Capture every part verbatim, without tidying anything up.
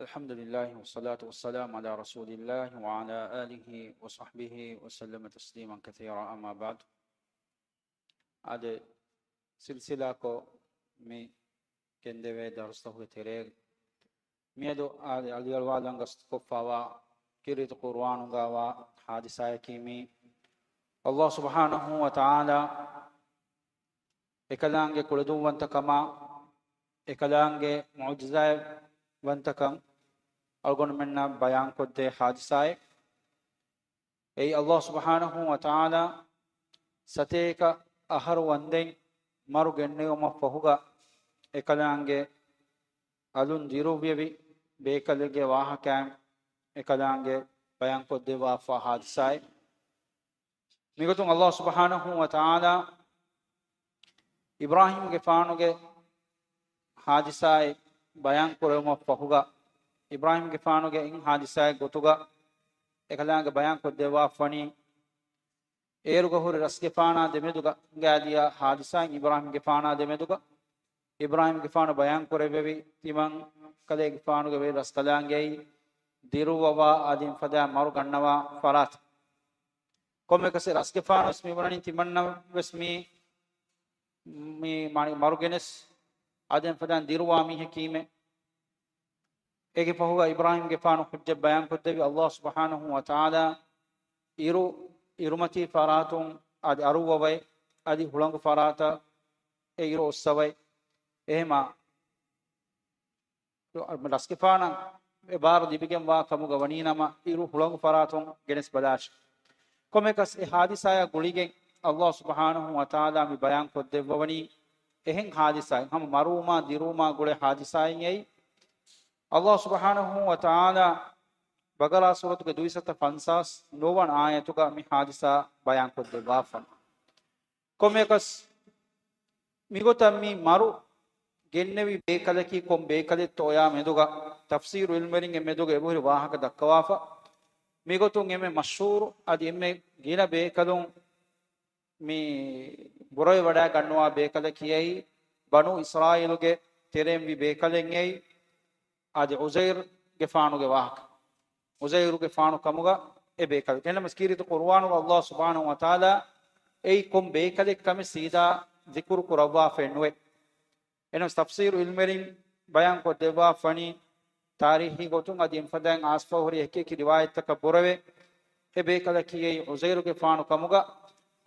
الحمد لله والصلاة والسلام على رسول الله وعلى آله وصحبه وسلم تسليما كثيرا، أما بعد. އާދެ، ސިލްސިލާކޮށް މި ގެންދެވޭ ދަރުސްތަކުގެ ތެރޭގަ މިއަދު އާދެ، އަލިއަޅުވާލަން ގަސްތުކޮށްފައިވާ ކީރިތި ޤުރުއާނުގައިވާ ހާދިސާއަކީ މީ. ﷲ ސުބްޙާނަހޫ ވަތަޢާލާ އެކަލާނގެ ކުޅަދުންވަންތަކަމާ، އެކަލާނގެ މުޢުޖިޒާތްވަންތަކަން އަޅުގަނޑުމެންނަށް ބަޔާންކޮށްދޭ ހާދިސާއެއް. އެއީ ﷲ ސުބްޙާނަހޫ ވަތަޢާލާ ސަތޭކަ އަހަރު ވަންދެން މަރު ގެންނެވުމަށް ފަހުގަ އެކަލާނގެ އަލުން ދިރުއްވެވި ބޭކަލެއްގެ ވާހަކައިން އެކަލާނގެ ބަޔާންކޮށްދެއްވާފާ ހާދިސާއެއް. މިގޮތުން ﷲ ސުބްޙާނަހޫ ވަތަޢާލާ އިބްރާހީމްގެފާނުގެ ހާދިސާއެއް ބަޔާން ކުރެވުމަށް ފަހުގަ، އިބްރާހީމްގެފާނުގެ އެއް ހާދިސާއެއް ގޮތުގަ އެކަލާނގެ ބަޔާން ކޮށްދެއްވާފަނީ، އޭރުގަ ހުރި ރަސްގެފާނާ ދެމެދުގަ އިނގާދިޔަ ހާދިސާއިން އިބްރާހީމްގެފާނާ ދެމެދުގަ އިބްރާހީމްގެފާނު ބަޔާން ކުރެއްވެވި ތިމަން ކަލޭގެފާނުގެ ވެރި ރަސްކަލާނގެއައީ ދިރުއްވަވާ އަދި އެފަދަ މަރު ގަންނަވާ ފަރާތެއް. ކޮންމެކަސް ރަސްގެފާނުވެސް މިވަނަނީ ތިމަންނަވެސް މީ، މީ މަ-، މަރުގެނެސް އަދި އެފަދައިން ދިރުވާ މީހަކީމެ. އޭގެ ފަހުގަ އިބްރާހީމްގެފާނު ޙުއްޖަތް ބަޔާންކޮށްދެއްވި ﷲ ސުބްޙާނަހޫ ވަތަޢާލާ އިރު، އިރުމަތީ ފަރާތުން އަދި އަރުއްވަވައި އަދި ހުޅަނގު ފަރާތަށް އެ އިރު އޮއްސަވައި. އެހެމަ ރަސްގެފާނަށް އެ ބާރު ލިބިގެންވާ ކަމުގަ ވަނީނަމަ، އިރު ހުޅަނގު ފަރާތުން ގެނެސް ބަލާށި. ކޮންމެކަސް އެ ހާދިސާއާ ގުޅިގެން ﷲ ސުބްޙާނަހޫ ވަތަޢާލާ މި ބަޔާން ކޮށްދެއްވަވަނީ އެހެން ހާދިސާއެއް، ހަމަ މަރުވުމާ ދިރުވުމާ ގުޅޭ ހާދިސާއެއް އެއީ. ﷲ ސުބްޙާނަހޫ ވަތަޢާލާ ބަޤަރާ ސޫރަތުގެ ދުއިސައްތަ ފަންސާސް ނުވަވަނަ އާޔަތުގަ މި ހާދިސާ ބަޔާން ކޮށްދެއްވާފަ. ކޮންމެއަކަސް މިގޮތަށް މި މަރު ގެންނެވި ބޭކަލަކީ ކޮން ބޭކަލެއްތޯޔާ މެދުގަ ތަފްސީރު ޢިލްމުވެރިންގެ މެދުގަ އެބަހުރި ވާހަކަ ދައްކަވާފަ. މިގޮތުން އެންމެ މަޝްހޫރު އަދި އެންމެ ގިނަ ބޭކަލުން މި ބުރަވެވަޑައިގަންނަވާ ބޭކަލަކީ އެއީ ބަނޫ އިސްރާއީލުގެ ތެރެއިން ވި ބޭކަލެއް އެއީ. އަދި ޢުޒައިރުގެފާނުގެ ވާހަކަ. ޢުޒައިރުގެފާނު ކަމުގަ އެ ބޭކަލެއް. އެހެންނަމަވެސް ކީރިތި ޤުރުއާނުގަ ﷲ ސުބްޙާނަހޫ ވަތަޢާލާ އެއީ ކޮން ބޭކަލެއް ކަމެއް ސީދާ ޛިކުރު ކުރައްވާފައެއް ނުވޭ. އެހެނަސް ތަފްސީރު ޢިލްމުވެރިން ބަޔާން ކޮށްދެއްވާފަނީ، ތާރީޚީ ގޮތުން އަދި އެންފަދައިން އާސްފަހުރި އެކިއެކި ރިވާޔަތްތަކަށް ބުރަވެ، އެ ބޭކަލަކީ އެއީ ޢުޒައިރުގެފާނު ކަމުގަ.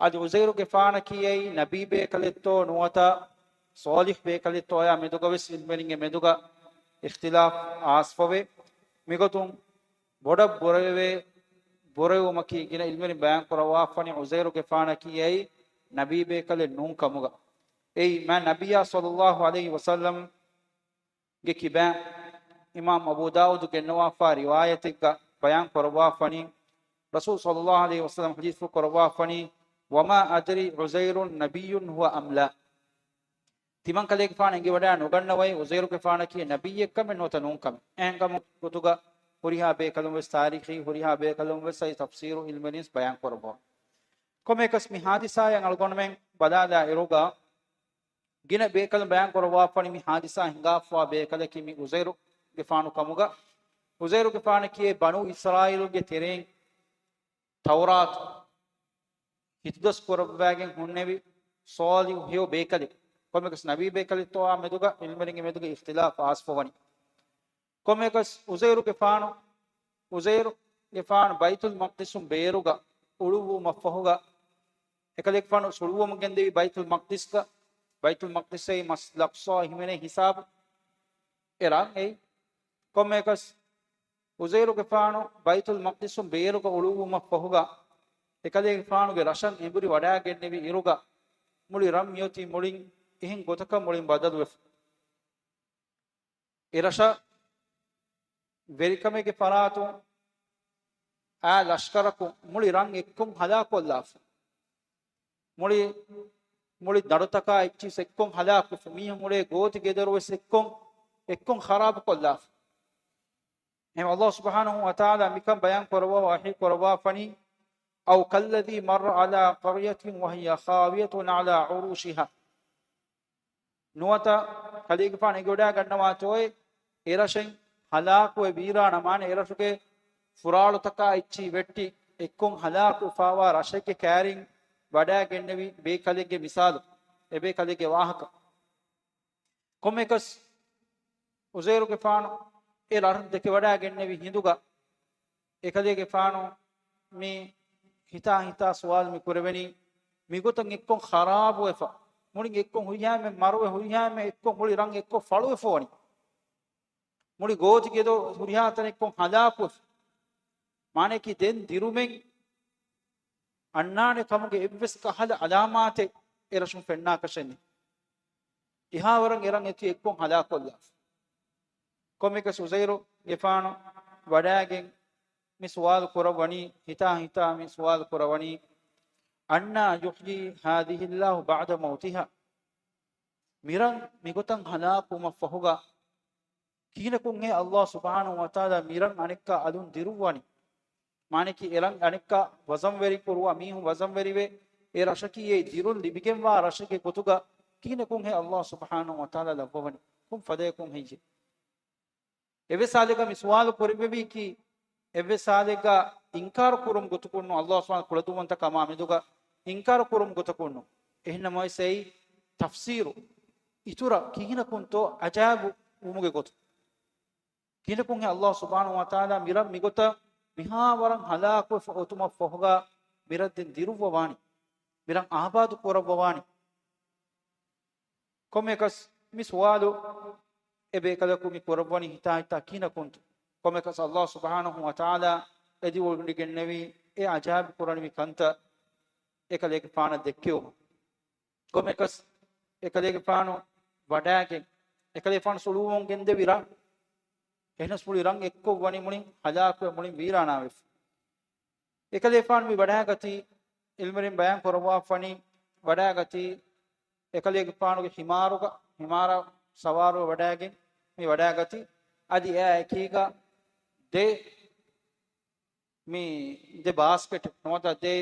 އަދި ޢުޒައިރުގެފާނަކީ އެއީ ނަބީ ބޭކަލެއްތޯ ނުވަތަ ޞާލިޙު ބޭކަލެއްތޯޔާ މެދުގަވެސް ޢިލްމުވެރިންގެ މެދުގަ އިޚްތިލާފް އާސްފަވޭ. މިގޮތުން ބޮޑަށް ބުރަވެވޭ، ބުރަވެވުމަކީ ގިނަ ޢިލްމުވެރިން ބަޔާން ކުރައްވާފަނީ ޢުޒައިރުގެފާނަކީ އެއީ ނަބީ ބޭކަލެއް ނޫން ކަމުގަ. އެއީ މާތް ނަބިއްޔާ ޞައްލައްލާހު ޢަލައިހި ވަސައްލަމް ގެ ކިބައިން އިމާމް އަބޫ ދާއޫދު ގެންނަވާފާ ރިވާޔަތެއްގަ ބަޔާން ކުރައްވާފަނީ، ރަސޫލު ޞައްލައްލާހު ޢަލައިހި ވަސައްލަމް ޙަދީޘްފުޅު ކުރައްވާފަނީ، "وما أدري أعزير نبي هو أم لا." ތިމަން ކަލޭގެފާނު އެނގިވަޑައި ނުގަންނަވައި ޢުޒައިރުގެފާނަކީ ނަބިއްޔެއްކަމެއް ނުވަތަ ނޫންކަމެއް. އެހެންކަމުގެ ގޮތުގަ ހުރިހާ ބޭކަލުން ވެސް ތާރީޚީ ހުރިހާ ބޭކަލުން ވެސް އަދި ތަފްސީރު ޢިލްމުވެރިން ވެސް ބަޔާން ކުރައްވަވާ. ކޮންމެއަކަސް މި ހާދިސާއަށް އަޅުގަނޑުމެން ބަލާލާ އިރުގަ، ގިނަ ބޭކަލުން ބަޔާން ކުރައްވާފަނި މި ހާދިސާ ހިނގާފަވާ ބޭކަލަކީ މި ޢުޒައިރުގެފާނު ކަމުގަ. ޢުޒައިރުގެފާނަކީ ބަނޫ އިސްރާއީލުގެ ތެރެއިން ތައުރާތު ހިތުދަސް ކުރައްވައިގެން ހުންނެވި ޞާލިޙު ހެޔޮ ބޭކަލެއް. ކޮންމެއަކަސް ނަބީ ބޭކަލެއްތޯއާ މެދުގަ ޢިލްމުވެރިންގެ މެދުގަ އިޚްތިލާފް އާސްފަވަނީ. ކޮންމެއަކަސް ޢުޒައިރުގެފާނު، ޢުޒައިރުގެފާނު ބައިތުލް މަޤްދިސުން ބޭރުގަ އުޅުއްވުމަށްފަހުގަ، އެކަލޭގެފާނު އުޅުއްވަމުން ގެންދެވީ ބައިތުލް މަޤްދިސްގަ، ބައިތުލް މަޤްދިސް އެއީ މަސްޖިދުލް އަޤްޞާ ހިމެނޭ ހިސާބު އެ ރަށް އެއީ. ކޮންމެއަކަސް ޢުޒައިރުގެފާނު ބައިތުލް މަޤްދިސުން ބޭރުގަ އުޅުއްވުމަށްފަހުގަ، އެކަލޭގެފާނުގެ ރަށަށް އެނބުރި ވަޑައިގެންނެވި އިރުގަ، މުޅި ރަށް މިއޮތީ މުޅިން އެހެން ގޮތަކަށް މުޅިން ބަދަލުވެފަ. އެ ރަށަށް ވެރިކަމެއްގެ ފަރާތުން އާ ލަޝްކަރަކުން މުޅި ރަށް އެއްކޮށް ހަލާކުކޮށްލާފަ. މުޅި، މުޅި ދަރުތަކާ އެއްޗިސް އެއްކޮށް ހަލާކުފަ. މީހުން އުޅޭ ގޯތި ގެދޮރުވެސް އެއްކޮށް، އެއްކޮށް ޚަރާބުކޮށްލާފަ. އެހެން ﷲ ސުބްޙާނަހޫ ވަތަޢާލާ މިކަން ބަޔާން ކުރައްވާ ވަޙީ ކުރައްވާފަނީ، "أو كالذي مر على قرية وهي خاوية على عروشها." ނުވަތަ ކަލޭގެފާނު އެނގިވަޑައިގަންނަވާތޯއޭ، އެރަށެއް ހަލާކުވެ ވީރާނާ މާނަ އެރަށުގެ ފުރާޅުތަކާ އެއްޗިހި ވެއްޓި އެއްކޮށް ހަލާކުވެފާވާ ރަށެއްގެ ކައިރިން ވަޑާގެންނެވި ބޭކަލެއްގެ މިސާލު، އެބޭކަލެއްގެ ވާހަކަ. ކޮންމެއަކަސް އުޒޭރުގެފާނު އެ ރަށް ދެކެވަޑާގެންނެވި ހިނދުގަ އެކަލޭގެފާނު މި ހިތާ ހިތާ ސުވާލު މި ކުރެވެނީ، މިގޮތަށް އެއްކޮށް ޚަރާބުވެފަ، މުޅިން އެއްކޮށް ހުރިހާމެ މަރުވެ، ހުރިހާމެ އެއްކޮށް މުޅި ރަށް އެއްކޮށް ފަޅުވެފަ ވަނީ. މުޅި ގޯތި ގެދޮ ހުރިހާ ތަނެއްކޮށް ހަލާކުވެފަ. މާނައަކީ ދެން ދިރުމެއް އަންނާނެ ކަމުގެ އެއްވެސް ކަހަލަ އަލާމާތެއް އެރަށުން ފެންނާކަށެއްނެތް. އެހާވަރަށް އެރަށް އެތި އެއްކޮށް ހަލާކޮށްލާފަ. ކޮންމެއަކަސް އުޒައިރުގެފާނު ވަޑާގެން މި ސުވާލު ކުރައްވަނީ، ހިތާ ހިތާ މި ސުވާލު ކުރައްވަނީ، "أَنَّىٰ يُحْيِي هَٰذِهِ اللَّهُ بَعْدَ مَوْتِهَا." މިރަށް މިގޮތަށް ހަލާކުވުމަށްފަހުގަ ކިހިނަކުންހޭ އައްލާހު ސުބްޙާނަހޫ ވަތަޢާލާ މިރަށް އަނެއްކާ އަލުން ދިރުއްވަނީ؟ މާނައަކީ އެރަށް އަނެއްކާ ވަޒަންވެރި ކުރުވާ މީހުން ވަޒަންވެރިވެ، އެ ރަށަކީ އެ ދިރުން ލިބިގެންވާ ރަށެއްގެ ގޮތުގަ ކިހިނަކުންހޭ އައްލާހު ސުބްޙާނަހޫ ވަތަޢާލާ ލައްވަވަނީ؟ ކޮން ފަދަޔަކުން ހެއްޔޭ؟ އެއްވެސް ހާލެއްގަ މި ސުވާލު ކުރެއްވެވީކީ، އެއްވެސް ހާލެއްގަ އިންކާރު ކުރުމުގެ ގޮތަކުންނު، އައްލާހު ސުބްޙާނަހޫ ކުޅަދުންވަންތަކާ މާ މެދުގަ އިންކާރު ކުރުމުގެ ގޮތަކުންނު، އެހެންނަމަވެސް އެއީ ތަފްސީރު، އިތުރަށް ކިހިނަކުންތޯ އަޖާއިބު ވުމުގެ ގޮތުން. ކިހިނަކުންހޭ އައްލާހު ސުބްޙާނަހޫ ވަތަޢާލާ މިރަށް މިގޮތަށް މިހާވަރަށް ހަލާކުވެފަ އޮތުމަށްފަހުގަ މިރަށް ދެން ދިރުއްވަވާނީ، މިރަށް އާބާދު ކުރައްވަވާނީ؟ ކޮންމެއަކަސް މި ސުވާލު އެބޭކަލަކު މި ކުރައްވަނީ ހިތާ ހިތާ ކިހިނަކުންތޯ؟ ކޮންމެއަކަސް އައްލާހު ސުބްޙާނަހޫ ވަތަޢާލާ އެދިވޮޑިގެންނެވީ އެ އަޖާއިބު ކުރަނިވި ކަންތައް އެކަލޭގެފާނަށް ދެއްކެވުމަށް. ކޮންމެއަކަސް އެކަލޭގެފާނު ވަޑާގެން، އެކަލޭގެފާނު ސުޅުވަމުން ގެންދެވި ރަށް، އެހެނަސް މުޅި ރަށް އެއްކޮށް ވަނީ މުޅިން ހަލާކުވެ މުޅިން ވީރާނާވެފަ. އެކަލޭގެފާނު މި ވަޑާގަތީ، އިލްމުވެރިން ބަޔާން ކުރައްވާފަނީ، ވަޑާގަތީ އެކަލޭގެފާނުގެ ހިމާރުގަ، ހިމާރަށް ސަވާރުވެ ވަޑާގެން މި ވަޑާގަތީ. އަދި އެއާ އެކީގަ ދެ މި ދެ ބާސްކެޓް ނުވަތަ ދެ،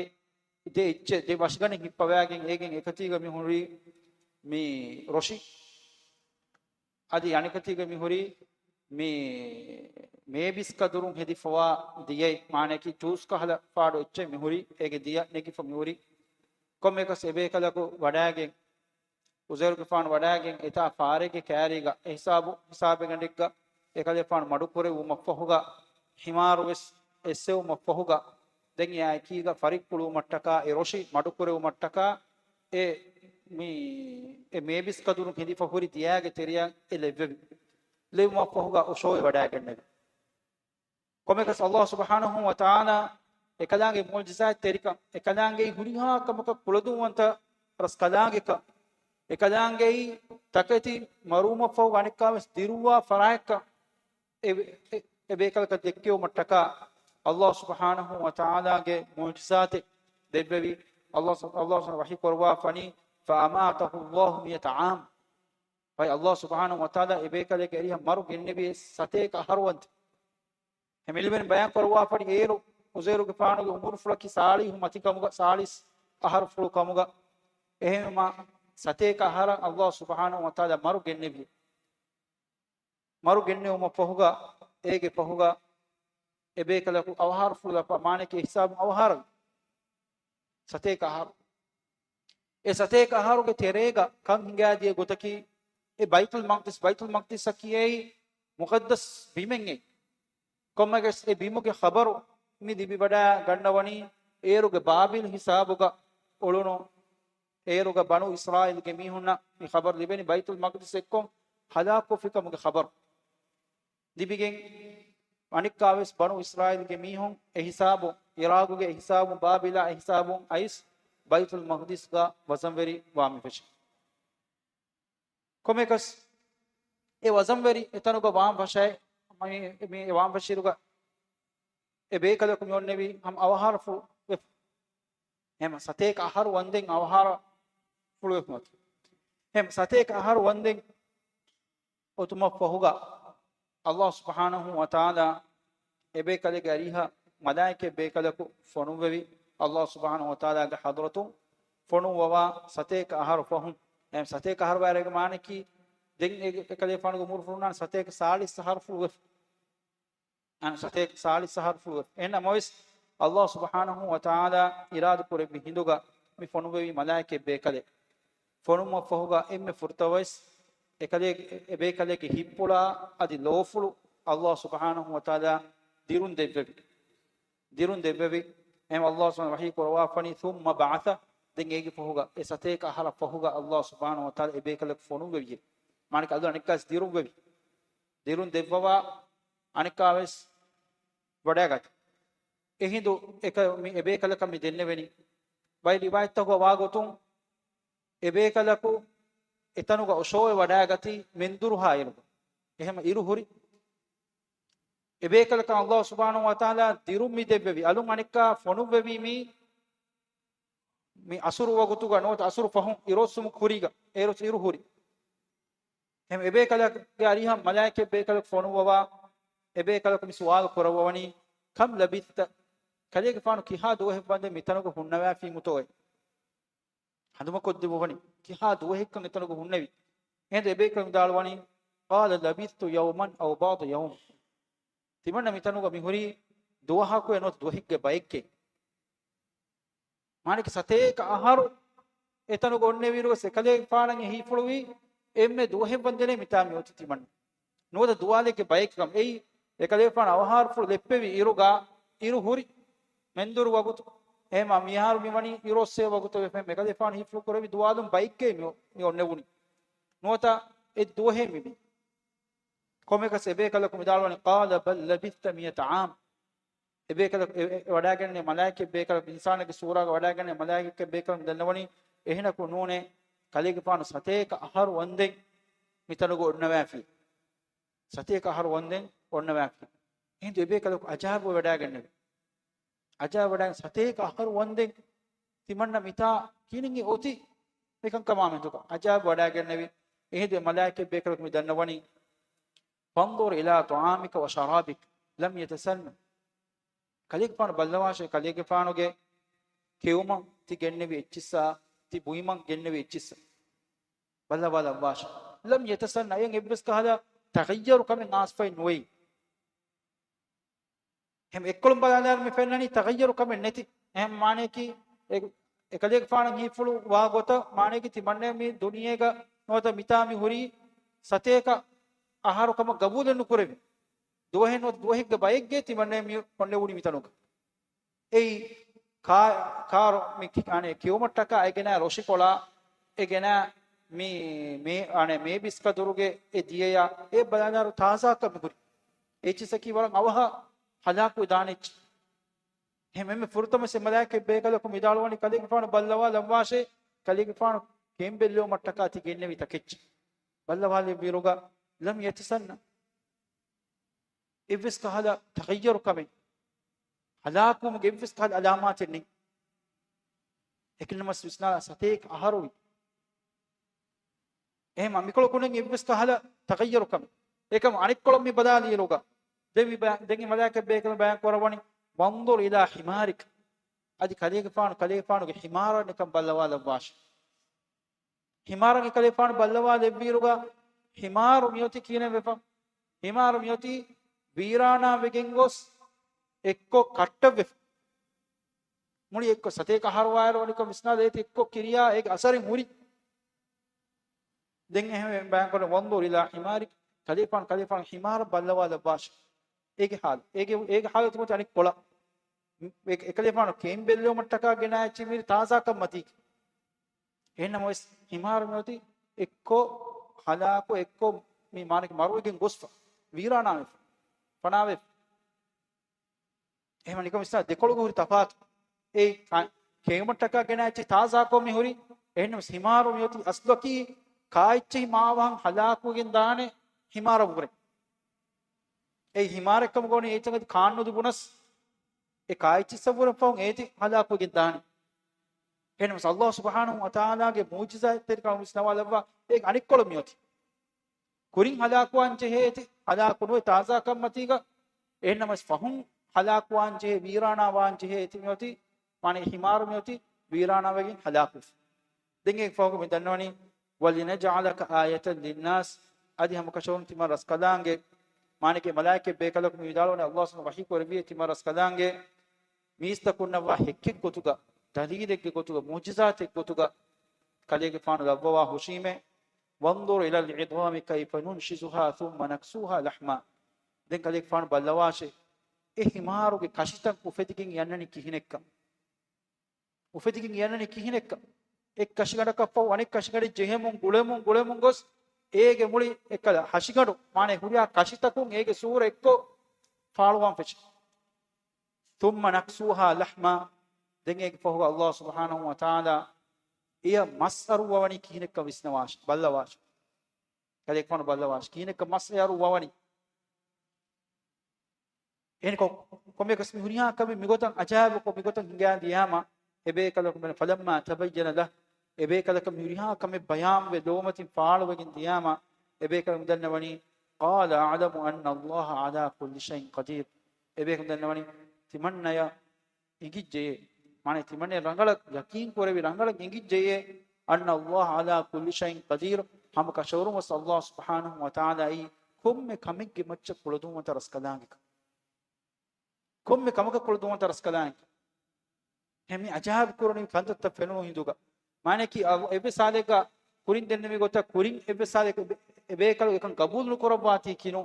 ދެ އެއްޗެއް، ދެ ވަށިގަނޑެއް ހިއްޕަވާގެން އޭގެން އެކަތީގަ މި ހުރީ މި ރޮށި. އަދި އަނެކަތީގަ މި ހުރީ މި މޭބިސް ކަދުރުން ހެދިފަވާ ދިޔައެއް، މާނައަކީ ޖޫސް ކަހަލަ ފާޑު އެއްޗެއް މި ހުރީ، އޭގެ ދިޔަ ނެގިފަ މި ހުރީ. ކޮންމެއަކަސް އެބޭކަލަކު ވަޑާގެން އުޒައިރުގެފާނު ވަޑާގެން އެތާ ފާރެއްގެ ކައިރީގަ އެ ހިސާބު، ހިސާބެއްގަނޑެއްގަ އެކަލޭފާނު މަޑުކުރެއްވުމަށްފަހުގަ، ހިމާރުވެސް އެއްސެވުމަށްފަހުގަ، ދެން އެއާ އެކީގަ ފަރިއްކުޅުވުމަށްޓަކާ، އެ ރޮށި މަޑުކުރެއްވުމަށްޓަކާ، އެ މި، އެ މޭބިސް ކަދުރުން ހެދިފަ ހުރި ދިޔާގެ ތެރެއަށް އެ ލެއްވެވި. ލެއްވުމަށްފަހުގަ އޮށޯވެ ވަޑާގެންނެވި. ކޮންމެއަކަސް އައްލާހު ސުބްޙާނަހޫ ވަތަޢާލާ އެކަލާނގެ މުޢުޖިޒާތްތެރިކަން، އެކަލާނގެ ހުރިހާ ކަމަކަށް ކުޅަދުންވަންތަ ރަސްކަލާނގެކަން، އެކަލާނގެ ތަކެތި މަރުވުމަށްފަހު އަނެއްކާވެސް ދިރުއްވާ ފަރާތްކަން އެ، އެ، އެބޭކަލަކަށް ދެއްކެވުމަށްޓަކާ އައްލާހު ސުބްޙާނަހޫ ވަތަޢާލާގެ މުޢުޖިޒާތެއް ދެއްވެވި. އައްލާހު، އައްލާހު ވަޙީ ކުރައްވާފަނީ، "فَأَمَاتَهُ اللَّهُ مِائَةَ عَامٍ." ފަހެ އައްލާހު ސުބްޙާނަހޫ ވަތަޢާލާ އެބޭކަލެއްގެ އެރިހަށް މަރު ގެންނެވި ސަތޭކަ އަހަރު ވަންދެން. އެހެން އިލްމުވެރިން ބަޔާން ކުރައްވާފަނީ އޭރު އުޒައިރުގެފާނުގެ އުމުރުފުޅަކީ ސާޅީސް މަތިކަމުގަ، ސާޅީސް އަހަރުފުޅު ކަމުގަ. އެހެންވީމާ ސަތޭކަ އަހަރަށް އައްލާހު ސުބްޙާނަހޫ ވަތަޢާލާ މަރު ގެންނެވި. މަރު ގެންނެވުމަށް ފަހުގަ، އޭގެ ފަހުގަ އެބޭކަލަކު އަވަހާރަފުޅު ލައްޕާ، މާނައަކީ އެ ހިސާބުން އަވަހާރަވި. ސަތޭކަ އަހަރު. އެ ސަތޭކަ އަހަރުގެ ތެރޭގަ ކަން ހިނގާދިޔަ ގޮތަކީ އެ ބައިތުލް މަޤްދިސް، ބައިތުލް މަޤްދިސްއަކީ އެއީ މުޤައްދަސް ބިމެއް އެ. ކޮންމެއަކަސް އެ ބިމުގެ ޚަބަރު މި ލިބިވަޑައިގަންނަވަނީ އޭރުގެ ބާބިލް ހިސާބުގަ އުޅުނު އޭރުގެ ބަނޫ އިސްރާއީލްގެ މީހުންނަށް މި ޚަބަރު ލިބެނީ ބައިތުލް މަޤްދިސް އެއްކޮށް ހަލާކުވެފިކަމުގެ ޚަބަރު. ލިބިގެން އަނެއްކާވެސް ބަނޫ އިސްރާއީލްގެ މީހުން އެ ހިސާބުން، އިރާގުގެ އެ ހިސާބުން، ބާބިލާ އެ ހިސާބުން އައިސް ބައިތުލް މަޤްދިސްގަ ވަޒަންވެރި ވާ މި ފެށި. ކޮންމެއަކަސް އެ ވަޒަންވެރި އެތަނުގަ ވާން ފަށައި، މި، މި ވާން ފަށިއިރުގަ އެ ބޭކަލަކު މި އޮންނެވީ ހަމަ އަވަހާރަފުޅު ވެފަ. ހަމަ ސަތޭކަ އަހަރު ވަންދެން އަވަހާރަފުޅު ވެފަ މަތި. ހަމަ ސަތޭކަ އަހަރު ވަންދެން އޮތުމަށްފަހުގަ، އައްލާހު ސުބްޙާނަހޫ ވަތަޢާލާ އެބޭކަލެއްގެ އަރިހަށް މަލާއިކަތް ބޭކަލަކު ފޮނުއްވެވި. އައްލާހު ސުބްޙާނަހޫ ވަތަޢާލާގެ ޙަޟްރަތުން ފޮނުއްވަވާ ސަތޭކަ އަހަރު ފަހުން، އެ ސަތޭކަ އަހަރު ވާއިރުގެ މާނައަކީ، ދެން އެ، އެކަލޭފާނުގެ އުމުރުފުޅުންނާނެ ސަތޭކަ ސާޅީސް އަހަރުފުޅު ވެފަ. އަން ސަތޭކަ ސާޅީސް އަހަރުފުޅު. އެހެންނަމަވެސް، އައްލާހު ސުބްޙާނަހު ވަތަޢާލާ އިރާދަކުރެއްވި ހިނދުގަ މި ފޮނުއްވެވީ މަލާއިކަ ބޭކަލެއް. ފޮނުއްވުމަށްފަހުގަ އެންމެ ފުރަތަމަވެސް އެކަލޭ-، އެބޭކަލޭގެ ހިތްޕުޅާ އަދި ލޯފުޅު އައްލާހު ސުބްޙާނަހު ވަތަޢާލާ ދިރުން ދެއްވެވި. ދިރުން ދެއްވެވި. އެހެން އައްލާހު ސުބްޙާނަހު ވަހީ ކުރައްވާފަނީ، ثُمَّ بَعَثَهُ. ދެން އޭގެ ފަހުގަ، އެ ސަތޭކަ އަހަރަށް ފަހުގަ އައްލާހު ސުބްޙާނަހު ވަތަޢާލާ އެބޭކަލަކު ފޮނުއްވެވި. މާނައަކީ އައްލާހު އަނެއްކާވެސް ދިރުންވެވި. ދިރުން ދެއްވަވާ އަނެއްކާވެސް ވަޑައިގަތީ. އެހިނދު އެކަ-، މި އެބޭކަލަކަށް މި ދެންނެވެނީ. ބައެއް ރިވާޔަތްތަކުގަ ވާގޮތުން އެބޭކަލަކު އެތަނުގަ އޮށޯވެ ވަޑައިގަތީ މެންދުރުހާ އިރުގަ. އެހެން އިރު ހުރި. އެބޭކަލަކަށް އައްލާހު ސުބްޙާނަހު ވަތަޢާލާ ދިރުން މި ދެއްވެވި. އަލުން އަނެއްކާ ފޮނުއްވެވީ މީ، މި އަސުރު ވަގުތުގަ ނުވަތަ އަސުރު ފަހުން އިރުއޮއްސުމުގެ ކުރީގަ، އޭރު އިރު ހުރި. އެހެން އެބޭކަލެއްގެ އަރިހަށް މަލާއިކަ ބޭކަލަކު ފޮނުއްވަވާ، އެބޭކަލަކު މި ސުވާލު ކުރައްވަވަނީ، كَمْ لَبِثْتَ؟ ކަލޭގެފާނު ކިހާ ދުވަހެއް ވަންދެން މިތަނުގަ ހުންނަވާފީމުތޯއޭ؟ ހަނދުމަކޮށްދެއްވަވަނީ، ކިހާ ދުވަހެއްކަން އެތަނުގަ ހުންނެވި؟ އެހިނދު އެބޭކަލު ވިދާޅުވަނީ، قَالَ لَبِثْتُ يَوْمًا أَوْ بَعْضَ يَوْمٍ. ތިމަންނަ މިތަނުގަ މިހުރީ ދުވަހަކު ނުވަތަ ދުވަހެއްގެ ބައެއްގެ. މާނައަކީ ސަތޭކަ އަހަރު އެތަނުގަ އޮންނެވިއިރުވެސް އެކަލޭގެފާނަށް އެހީފުޅުވީ އެންމެ ދުވަހެއް ވަންދެނޭ މިތާ މިއޮތީ ތިމަންނަ. ނުވަތަ ދުވާލެއްގެ ބައެއްކަމަށް. އެއީ އެކަލޭގެފާނު އަވަހާރަފުޅު ލެއްޕެވި އިރުގަ އިރު ހުރި މެންދުރު ވަގުތު. އެހެންމާ މިހާރު މިވަނީ އިރުއޮއްސޭ ވަގުތު ވެފަ އެކަލޭގެފާނު ހީފުޅު ކުރެއްވި ދުވާލުން ބައެއްގައި މި، މި އޮންނެވުނީ. ނުވަތަ އެއް ދުވަހޭ މިވީ. ކޮންމެއަކަސް އެބޭކަލަކު ވިދާޅުވަނީ، قَالَ بَل لَّبِثْتَ مِائَةَ عَامٍ. އެބޭކަލަކު އެ، އެ، އެ ވަޑައިގެންނެވި މަލާއިކަ ބޭކަލަކު އިންސާނެއްގެ ސޫރާގަ ވަޑައިގެންނެވި މަލާއިކަ ބޭކަލަކު ދަންނަވަނީ، އެހެނަކު ނޫނޭ، ކަލޭގެފާނު ސަތޭކަ އަހަރު ވަންދެން މިތަނުގަ އޮންނަވާފި. ސަތޭކަ އަހަރު ވަންދެން އޮންނަވާފި. އެހިނދު އެބޭކަލަކު އަޖާބު ވަޑައިގެންނެވި. އަޖާބު ވަޑައިގެން ސަތޭކަ އަހަރު ވަންދެން ތިމަންނަ މިތާ ކިހިނެއް އޮތީ މިކަންކަމާ މެދުގަ އަޖާބު ވަޑައިގެންނެވި. އެހިނދު އެ މަލާއިކަ ބޭކަލަކު މި ދަންނަވަނީ، فَانْظُرْ إِلَىٰ طَعَامِكَ وَشَرَابِكَ لَمْ يَتَسَنَّ. ކަލޭގެފާނު ބައްލަވާށޭ، ކަލޭގެފާނުގެ ކެއުމަށް ތި ގެންނެވި އެއްޗިއްސާ، ތި ބުއިމަށް ގެންނެވި އެއްޗިއްސަށް ބައްލަވާލައްވާށޭ. لَمْ يَتَسَنَّ، އެއަށް އެއްވެސް ކަހަލަ ތަޣައްޔަރު ކަމެއް އާސްފައެއް ނުވެ. އެހެން އެއްކޮޅުން ބަލާލާން މި ފެންނަނީ ތަޣައްޔަރު ކަމެއް ނެތި. އެހެން މާނަޔަކީ، އެ، އެކަލޭގެފާނަށް ހީފުޅު ވާ ގޮތަށް މާނަޔަކީ ތިމަންނަ މި ދުނިޔޭގަ ނުވަތަ މިތާ މި ހުރީ ސަތޭކަ އަހަރު ކަމަށް ގަބޫލެއް ނުކުރެވި. ދުވަހެއް ނުވަތަ ދުވަހެއްގެ ބައެއްގައި ތިމަންނަ މި އޮންނެވުނީ މިތަނުގަ. އެއީ ކާ-، ކާރު މި ކި-، އަނެއް ކެއުމަށްޓަކާ އެ ގެނަ ރޮށިކޮޅާ، އެ ގެނަ މި، މޭ-، އަނެއް މޭބިސްކަ ދުރުގެ އެ ދިޔަޔާ، އެ ބަލާލާރު ތާޒާކަން މި ހުރި. އެއްޗިއްސަކީ ވަރަށް އަވަހަށް ހަލާކުވެ ދާނެ އެއްޗެއް. އެހެން އެންމެ ފުރަތަމަ މަލާއިކަ ބޭކަލަކު ވިދާޅުވަނީ ކަލޭގެފާނު ބައްލަވާލައްވާށޭ، ކަލޭގެފާނު ކެއިން ބެއްލެވުމަށްޓަކާ ތި ގެންނެވި ތަކެއްޗެއް. ބައްލަވާލެއްވިއިރުގަ لَمْ يَتَسَنَّ. އެއްވެސް ކަހަލަ ތަޣައްޔަރު ކަމެއް، ހަލާކުވުމުގެ އެއްވެސް ކަހަލަ އަލާމާތެއް ނެތް. އެކަންނަމަސް ވިސްނާލާ ސަތޭކަ އަހަރުވި. އެހެން މިކޮޅަކު ނެތް އެއްވެސް ކަހަލަ ތަޣައްޔަރު ކަމެއް. އެކަމް އަނެއްކޮޅަށް މި ބަލާލިއިރުގަ، ދެން މި ބަ-، ދެން މި މަލާއިކަ ބޭކަލުން ބަޔާން ކުރައްވަނީ، وَانْظُرْ إِلَىٰ حِمَارِكَ. އަދި ކަލޭގެފާނު، ކަލޭގެފާނުގެ ހިމާރަށް ނިކަން ބައްލަވާލައްވާށޭ. ހިމާރަށް އެކަލޭފާނު ބައްލަވާލެއްވިއިރުގަ، ހިމާރު މިއޮތީ ކިހިނެއް ވެފަ؟ ހިމާރު މިއޮތީ ވީރާނާ ވެގެން ގޮސް އެއްކޮށް ކައްޓަށް ވެފަ. މުޅި އެއްކޮށް ސަތޭކަ އަހަރު ވާއިރު ވަނިކޮށް ވިސްނާލަ އޭތި އެއްކޮށް ކިރިޔާ އޭގެ އަސަރެއް ހުރި. ދެން އެހެން ބަޔާން ކުރަން، وَانْظُرْ إِلَىٰ حِمَارِكَ، ކަލޭފާނު، ކަލޭފާނު ހިމާރަށް ބައްލަވާލައްވާށޭ. އޭގެ ހާލު، އޭގެ، އޭގެ ހާލަތު މިއޮތީ އަނެއްކޮޅަށް. އެ-، އެކަލޭފާނު ކެއިން ބެއްލެވުމަށްޓަކާ ގެނައި އެއްޗެއް މި ތާޒާކަން މަތީގަ. އެހެންނަމަވެސް، ހިމާރު މިއޮތީ އެއްކޮށް ހަލާކު، އެއްކޮށް މި މާނައަކީ މަރުވެގެން ގޮސްފަ، ވީރާނާވެފަ، ފަނާވެފަ. އެހެން ނިކަން ވިސްނާ ދެކޮޅުގަ ހުރި ތަފާތު. އެ ކަ-، ކެއުމަށްޓަކާ ގެނައި އެއްޗެއް ތާޒާކޮށް މި ހުރި. އެހެންނަމަވެސް ހިމާރު މިއޮތީ އަސްލަކީ ކާއެއްޗެހި މާވަހަށް ހަލާކުވެގެން ދާނެ ހިމާރަށްވުރެ. އެއީ ހިމާރެއްކަމުގަ ވަނީ އެއްޗަކަށް ކާން ނުލިބުނަސް، އެ ކާއެއްޗިއްސަށްވުރެން ފަހުން އޭތި ހަލާކުވެގެން ދާނެ. އެހެންނަމަވެސް، އައްލާހު ސުބްޙާނަހު ވަތަޢާލާގެ މުޢުޖިޒާތްތެރިކަމަށް ވިސްނަވާލައްވާ، އޭގެ އަނެއްކޮޅު މިއޮތީ. ކުރިން ހަލާކުވާން ޖެހޭ އޭތި، ހަލާކު ނުވެ ތާޒާކަން މަތީގަ، އެހެންނަމަވެސް ފަހުން ހަލާކުވާން ޖެހޭ، ވީރާނާވާން ޖެހޭ އޭތި މިއޮތީ، މާނަ ހިމާރު މިއޮތީ ވީރާނާވެގެން ހަލާކުވެފަ. ދެން އޭގެ ފަހުގަ މި ދަންނަވަނީ، وَلِنَجْعَلَكَ آيَةً لِلنَّاسِ، އަދި ހަމަކަށަވަރުން ތިމާ ރަސްކަލާނގެ މާނައަކީ މަލާއިކަތް ބޭކަލަކު މި ވިދާޅުވަނީ ﷲ ސުބްޙާނަހޫ ވަތަޢާލާ ވަޙީ ކުރެއްވިއޭ ތިމަން ރަސްކަލާނގެ މީސްތަކުންނަށްވާ ހެއްކެއް ގޮތުގަ، ދަލީލެއްގެ ގޮތުގަ، މުޢުޖިޒާތެއް ގޮތުގަ ކަލޭގެފާނު ލައްވަވާ ހުށީމޭ. وانظر إلى العظام كيف ننشزها ثم نكسوها لحما. ދެން ކަލޭގެފާނު ބައްލަވާށޭ، އެ ހިމާރުގެ ކަށިތައް އުފެދިގެން އެ އަންނަނީ ކިހިނެއްކަން. އުފެދިގެން އެ އަންނަނީ ކިހިނެއްކަން. އެއް ކަށިގަނޑަކަށްފަހު އަނެއް ކަށިގަނޑެއް ޖެހެމުން ގުޅެމުން ގުޅެމުން ގޮސް، އޭގެ މުޅި އެއްކަލަ ހަށިގަނޑު، މާނަ ހުރިހާ ކަށިތަކުން އޭގެ ސޫރަ އެއްކޮށް ފާޅުވާން ފެށި. ثم نكسوها لحما. ދެން އޭގެ ފަހުގަ ﷲ ސުބްޙާނަހޫ ވަތަޢާލާ އެޔަށް މަސް އަރުއްވަވަނީ ކިހިނެއްކަން ވިސްނަވާށި، ބައްލަވާށި. ކަލޭގެފާނު ބައްލަވާށި، ކިހިނެއްކަން މަސް އެ އަރުއްވަވަނީ. އެހެންކޮށް، ކޮންމެއަކަސް މި ހުރިހާ ކަމެއް މިގޮތަށް އަޖާއިބުކޮށް މިގޮތަށް ހިނގާ ދިޔާމަ، އެބޭކަލަކު މެން، فلما تبين له، އެބޭކަލަކަށް މި ހުރިހާ ކަމެއް ބަޔާންވެ ލޯމަތިން ފާޅުވެގެން ދިޔާމަ، އެބޭކަލަކު ދަންނަވަނީ، قال أعلم أن الله على كل شيء قدير. އެބޭކަލަކު ދަންނަވަނީ، ތިމަންނަޔަށް އެނގިއްޖެޔޭ. މާނަ ތިމަންނަޔަށް ރަނގަޅަށް ޔަޤީން ކުރެވި، ރަނގަޅަށް އެނގިއްޖެޔޭ، أن الله على كل شيء قدير، ހަމަ ކަށަވަރުން ވެސް ﷲ ސުބްޙާނަހޫ ވަތަޢާލާއީ ކޮންމެ ކަމެއްގެ މައްޗަށް ކުޅަދުންވަންތަ ރަސްކަލާނގެކަން. ކޮންމެ ކަމަކަށް ކުޅަދުންވަންތަ ރަސްކަލާނގެކަން. އެހެން މި އަޖާއިބު ކުރަނީ ކަންތައްތައް ފެނުނު ހިނދުގަ. މާނައަކީ އަ-، އެއްވެސް ހާލެއްގަ ކުރިން ދެންނެވި ގޮތަށް ކުރިން އެއްވެސް ހާލެއްގަ އެ-، އެބޭކަލު އެކަން ގަބޫލު ނުކުރައްވާތީކީނު.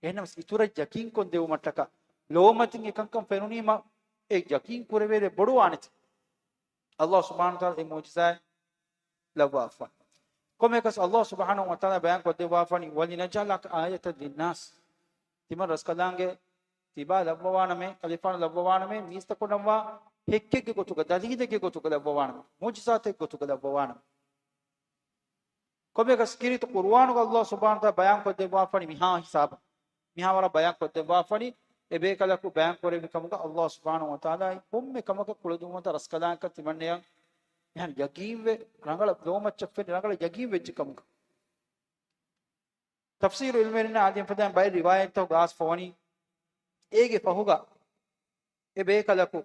އެހެންނަމަސް އިތުރަށް ޔަޤީންކޮށް ދެވުމަށްޓަކާ ލޯމަތިން އެކަންކަން ފެނުނީމަ އެ ޔަޤީން ކުރެވޭނެ ބޮޑުވާނެތި. ﷲ ސުބްޙާނަހޫ ވަތަޢާލާ އެ މުޢުޖިޒާތް ލައްވާފަ. ކޮންމެއަކަސް ﷲ ސުބްޙާނަހޫ ވަތަޢާލާ ބަޔާން ކޮށްދެއްވާފަނީ، ولنجعلك آية للناس. ތިމަން ރަސްކަލާނގެ ތިބާ ލައްވަވާނަމޭ، ކަލޭގެފާނު ލައްވަވާނަމޭ، ހެއްކެއްގެ ގޮތުގަ، ދަލީލެއްގެ ގޮތުގަ ލައްވަވާނަމޭ، މުޢުޖިޒާތެއްގެ ގޮތުގަ ލައްވަވާނަމޭ. ކޮންމެއަކަސް ކީރިތި ޤުރުއާނުގަ ﷲ ސުބްޙާނަހޫ ވަތަޢާލާ ބަޔާން ކޮށްދެއްވާފަނީ މިހާ ހިސާބަށް. މިހާ ވަރަށް ބަޔާން ކޮށްދެއްވާފަނީ، އެބޭކަލަކު ބަޔާން ކުރެއްވި ކަމުގަ ﷲ ސުބްޙާނަހޫ ވަތަޢާލާ ކޮންމެ ކަމަކަށް ކުޅަދުންވަންތަ ރަސްކަލާނގެކަން ތިމަންނަޔަށް އެހެން ޔަޤީންވެ، ރަނގަޅަށް ލޯމައްޗަށް ފެނި، ރަނގަޅަށް ޔަޤީން ވެއްޖެ ކަމުގަ. ތަފްސީރު ޢިލްމުވެރިންނާ އާދެ އެފަދައިން ބައެއް ރިވާޔަތްތަކުގަ އައިސްފަވަނީ، އޭގެ ފަހުގަ އެ ބޭކަލަކު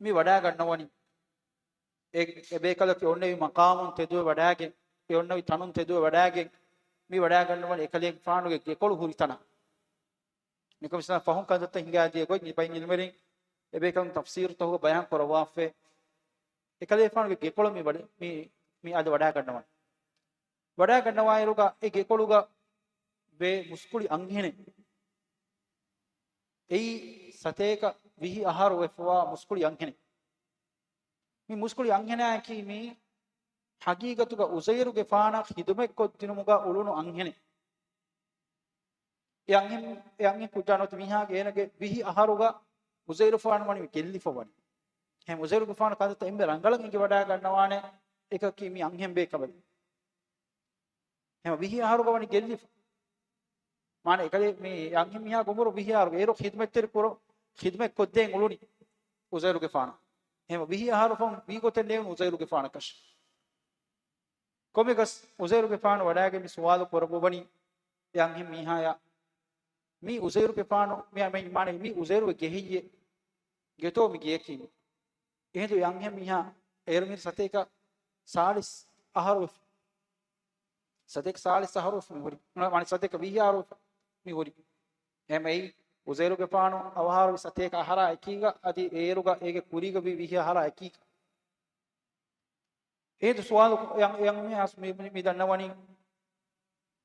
މި ވަޑާގަންނަވަނީ، އެ، އެ ބޭކަލަކު އޮންނެވި މަޤާމުން ތެދުވެ ވަޑާގެން، އެ އޮންނެވި ތަނުން ތެދުވެ ވަޑާގެން، މި ވަޑާގަންނަވަނީ އެކަލޭގެފާނުގެ ގެކޮޅު ހުރި ތަނަށް. މިކަމަށް ފަހުން ކަންތައްތައް ހިނގާދިޔަ ގޮތް މި ބައިން ޢިލްމުވެރިން އެބޭކަލުން ތަފްސީރުތަކުގަ ބަޔާން ކުރައްވާފައި، އެކަލޭގެފާނުގެ ގެކޮޅަށް މި ވަޑަ-، މި، މި އަދި ވަޑާގަންނަވަނީ. ވަޑާގަންނަވާއިރުގަ އެ ގެކޮޅުގަ ވޭ މުސްކުޅި އަންހެނެއް. އެއީ ސަތޭކަ ވިހި އަހަރު ވެފަވާ މުސްކުޅި އަންހެނެއް. މި މުސްކުޅި އަންހެނާއަކީ މީ ޙަޤީޤަތުގަ ޢުޒައިރުގެފާނަށް ޚިދުމަތްކޮށްދިނުމުގަ އުޅުނު އަންހެނެއް. އެ އަންހެން، އެ އަންހެން ކުއްޖާ ނުވަތަ މީހާގެ އޭނަގެ ވިހި އަހަރުގަ ޢުޒައިރުފާނު ވަނީ ގެއްލިފަ ވަނީ. އެހެން ޢުޒައިރުގެފާނު ކަންތައްތައް އެންމެ ރަނގަޅަށް އެނގިވަޑާގަންނަވާނެ އެކަކީ މި އަންހެން ބޭކަލެއް. ހަމަ ވިހި އަހަރުގަ ވަނީ ގެއްލިފަ. މާނަ އެކަލޭ މި އަންހެން މީހާގެ އުމުރު ވިހި އަހަރު. އޭރު ޚިދުމަތްތެރި ކުރު، ޚިދުމަތް ކޮށްދޭން އުޅުނީ ޢުޒައިރުގެފާނަށް. ހަމަ ވިހި އަހަރު ފަހުން ވީ ގޮތެއް ނޭނގުނު ޢުޒައިރުގެފާނަކަށް. ކޮންމެއަކަސް ޢުޒައިރުގެފާނު ވަޑާގެން މި ސުވާލު ކުރައްވަވަނީ އެ އަންހެން މީހާޔަށް، މީ ޢުޒައިރުގެފާނު، މި އަމެ-، މާނަ މީ ޢުޒައިރުގެ ގެ ހެއްޔޭ؟ ގެތޯ މި ގެޔަކީ މީ؟ އެހިނދު އެ އަންހެން މީހާ އޭރު މި ސަތޭކަ ސާޅީސް އަހަރު ވެފަ. ސަތޭކަ ސާޅީސް އަހަރު ވެފަ މި ހުރި. މާނަ ސަތޭކަ ވިހި އަހަރު ވެފަ މި ހުރި. އެހެން އެއީ ޢުޒައިރުގެފާނު އަވަހާރަވި ސަތޭކަ އަހަރާ އެކީގަ އަދި އޭރުގަ އޭގެ ކުރީގަ ވީ ވިހި އަހަރާ އެކީގަ. އޭދު ސުވާލު އެ އަން-، އެ އަންހެން މީހާ މި، މި، މި ދަންނަވަނީ